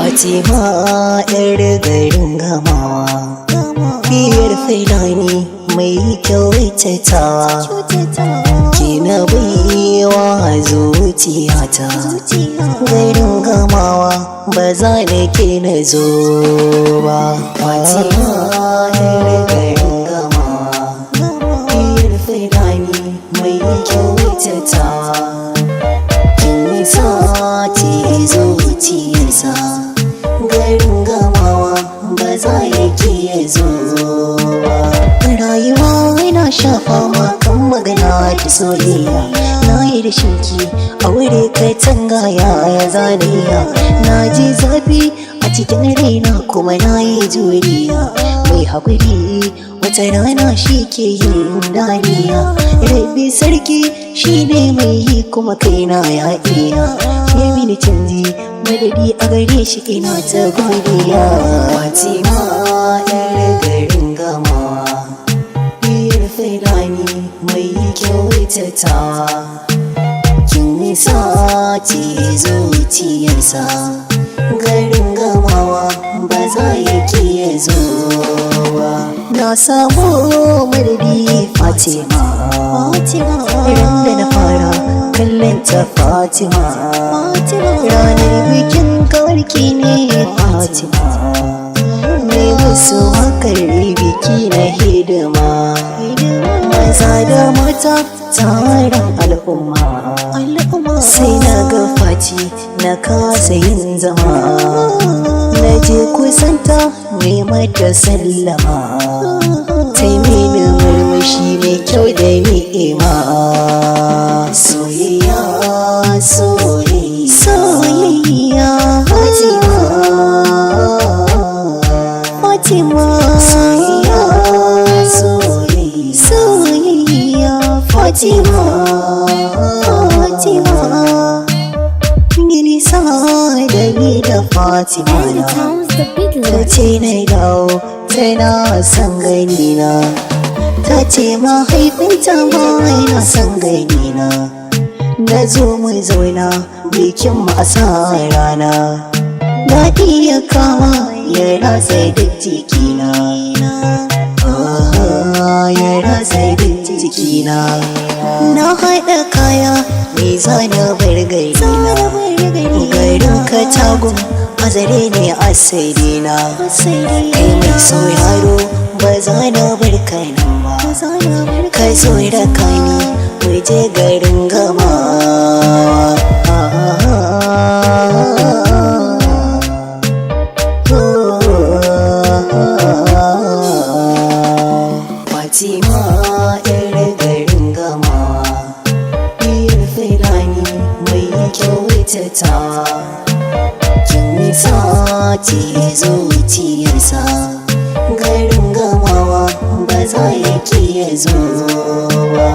Fatima 'yar garin Gamawa, biyar Fulani mai kyautatawa, kina baiwa zuciyata. Garin Gamawa ba za na ke na zo ba. Fatima 'yar garin Gamawa, biyar Fulani mai kyautatawa, kin sace zuciyarsa. Garin Gamawa ba za ya ke ya zo ba. Rayuwa na shafa kan magana ta soyayya, na yi da shinki a wuri kai tanga ya zaniya. Na ji zafi a cikin raina kuma na yi juriya. Mai haƙuri wata rana shi ke yin dariya. Rabbi sarki shi ne mai yi kuma kaina ya iya ya mini canji madadi, a gare shi ina ta godiya. Fatima 'yar garin Gamawa, biyar Fulani mai kyautatawa, kin sace zuciyarsa. Garin Gamawa ba za ya ki ya zo ba. Na samu madadi, Fatima. Ran da na fara kallon ta, Fatima, ranar bikin kawarki ne, Fatima. Mai musu wakar biki na hidima, maza da mata, taron al'umma, sai na ga Fati na kasa yin zama. Na je kusanta mai mata sallama, ta mini murmushi mai kyau da ni'ima. Soyayya, soyayya, soyayya, Fatima, Fatima. Soyayya, soyayya, soyayya, Fatima, Fatima. Yi nisa da ni da Fatima na, ta ce na dawo, tana son gani na. Ta ce mahaifinta ma yana son gani na. Na zo mu zauna bikin mu a sa rana. Daɗi ya kama ya ratsa duk jikina. Ah, ya ratsa duk jikina. Na haɗa kaya, ni zana bar gari na. Garin Katagun Azare ne asalina. Kai mai sauraro, ba za na bar ka nan ba. Ka zo da kani mu je garin Gama. Fatima 'yar garin Gamawa, biyar Fulani mai kyautatawa, kin sace zuciyarsa. Garin Gamawa ba za ya ki ya zo ba.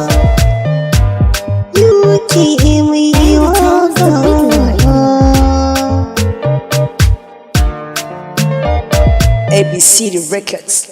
Yuki mai waka. ABCD Records.